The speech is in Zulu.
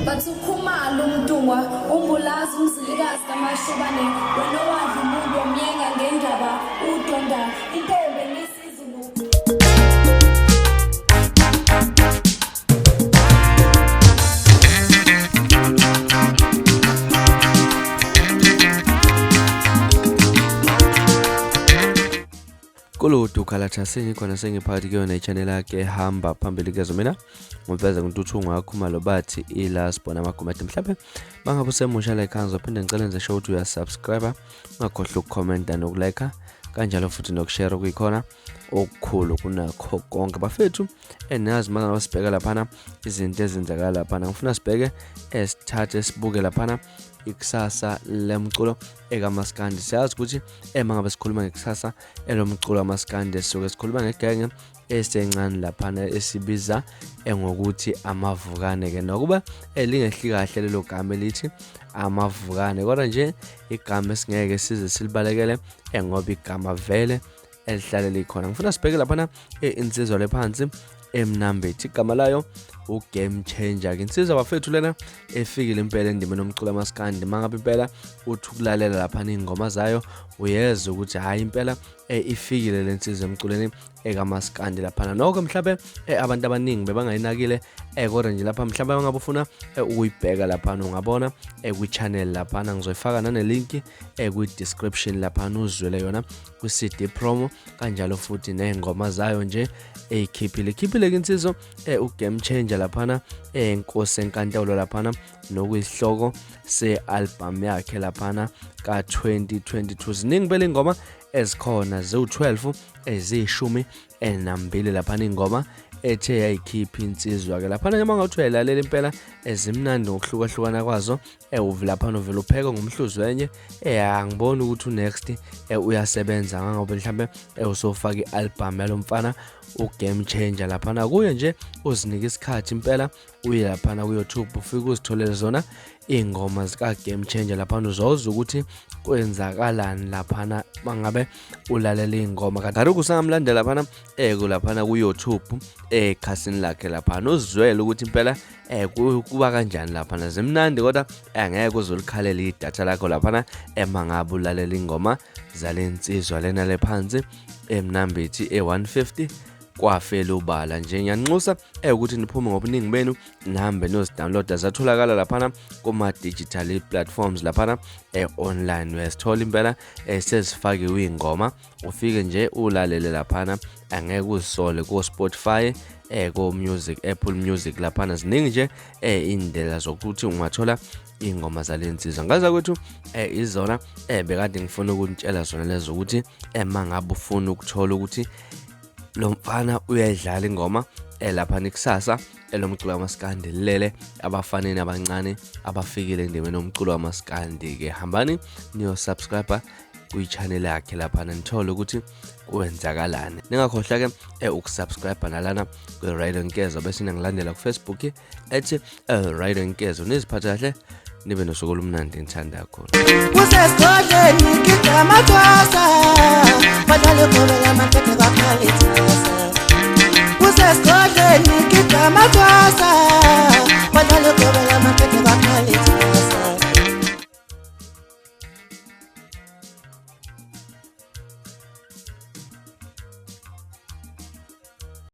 Bathi uKhumalo uMntungwa uMbulazi uMzilikazi kaMashobane wena owadla umuntu wamyenga ngendaba udonda intombi enesiZulu. Kuludu Khalatha sengikhona sengiphakathi kuyona i-channel yakhe ehamba phambili kezo mina ngomfeza ngintuthu ngakhumalo bathi ilasbona amagumede mhlawumbe mangabe usemusha la ekhaya ngizophinde ngicela nje show ukuthi uyasubscribe ungakhohlwa ukukhomenta nokulike kanjalo futhi nokushare okuyikhona okukhulu kunakho konke bafethu enazi mangabe sibheka laphana izinto ezenzakala laphana ngifuna sibheke esithathe sibuke laphana ikusasa lemculo ekamaskandi. Siyazi ukuthi ema ngabe sikhuluma ngekusasa elomculo kamaskandi sisuke sikhuluma ngegenge esencane laphana esibiza engokuthi amavukane ke nokuba elingehli kahle lelo gama elithi amavukane kodwa nje igama esingeke size silibalekele engoba igama vele elihlale likhona. Ngifuna sibheke laphana insizwa lephansi emnambithi igama layo ugame changer ke insizwa bafethu lena efikile impela endimeni yomculo amaskandi mangabe impela uthi ukulalela laphana iy'ngoma zayo uyezwa ukuthi hhayi impela ifikile le nsizwa emculweni ekamaskandi laphana. Nokho mhlawumbe abantu abaningi bebangayinakile kodwa nje lapha mhlawumbe mangabe ufuna ukuyibheka laphana ungabona kwi-channel laphana ngizoyifaka nanelinki kwi-description laphana uzwele yona kwi-CD promo kanjalo futhi ney'ngoma zayo nje eyikhiphile ikhiphile ke insizwa u-game changer laphana enkosi enkantolo laphana nokuyisihloko se-album yakhe laphana ka-2022. Ziningi phela iy'ngoma ezikhona ziwu-12 eziyishumi enambili laphana ingoma ethe yayikhipha insizwa-ke laphana noma ngathi uyayilalela impela ezimnandi ngokuhlukahlukana kwazo uvela phana uvela upheke ngomhluzi wenye angiboni ukuthi unext uyasebenza ngangoba mhlambe usofaka i-album yalo mfana u-game changer laphana kuye nje uzinika isikhathi impela uye laphana ku-YouTube ufike uzitholele zona iy'ngoma zika-game changer laphana uzozwa ukuthi kwenzakalani laphana mangabe ulalela iy'ngoma kanti usangamlandela laphana kulaphana ku-YouTube ekhasini lakhe laphana uzizwele ukuthi impela kuba kanjani laphana zimnandi kodwa angeke uzulikhalela idatha lakho laphana ema ngabe ulalela ingoma zale nsizwa lena lephansi emnambithi e-150 kwafela ubala nje. Ngiyanxusa ukuthi niphume ngobuningi benu nihambe niyozidownloada zatholakala laphana kuma-digital platforms laphana online uyazithola impela sezifakiwe iy'ngoma ufike nje ulalele laphana angeke uzisole ko-Spotify ko-Music Apple Music laphana ziningi nje iy'ndlela zokuthi ungathola iy'ngoma zale nsizwa. Ngaza kwethu izona bekade ngifuna ukunitshela zona lezo ukuthi uma ngabe ufuna ukuthola ukuthi lo mfana uyayidlala ingoma laphana ikusasa elomculo wamaskandi lilele abafaneni abancane abafikile endimeni yomculo wamaskandi-ke hambani niyosubscribe kwi-channel yakhe laphana nithole ukuthi kwenzakalani. Ningakhohlwa ke ukusubscribe nalana kwi-Radio Nkezo bese ningilandela ku-Facebook ethi Radio Nkezo. Niziphathe kahle nibe nosuku olumnandi ngithanda kakhulu. Kusesigodlweni gida amaxhosa badlale khona lamathethe kwakhalitasa. Kusesigodlweni gida amaxhosa.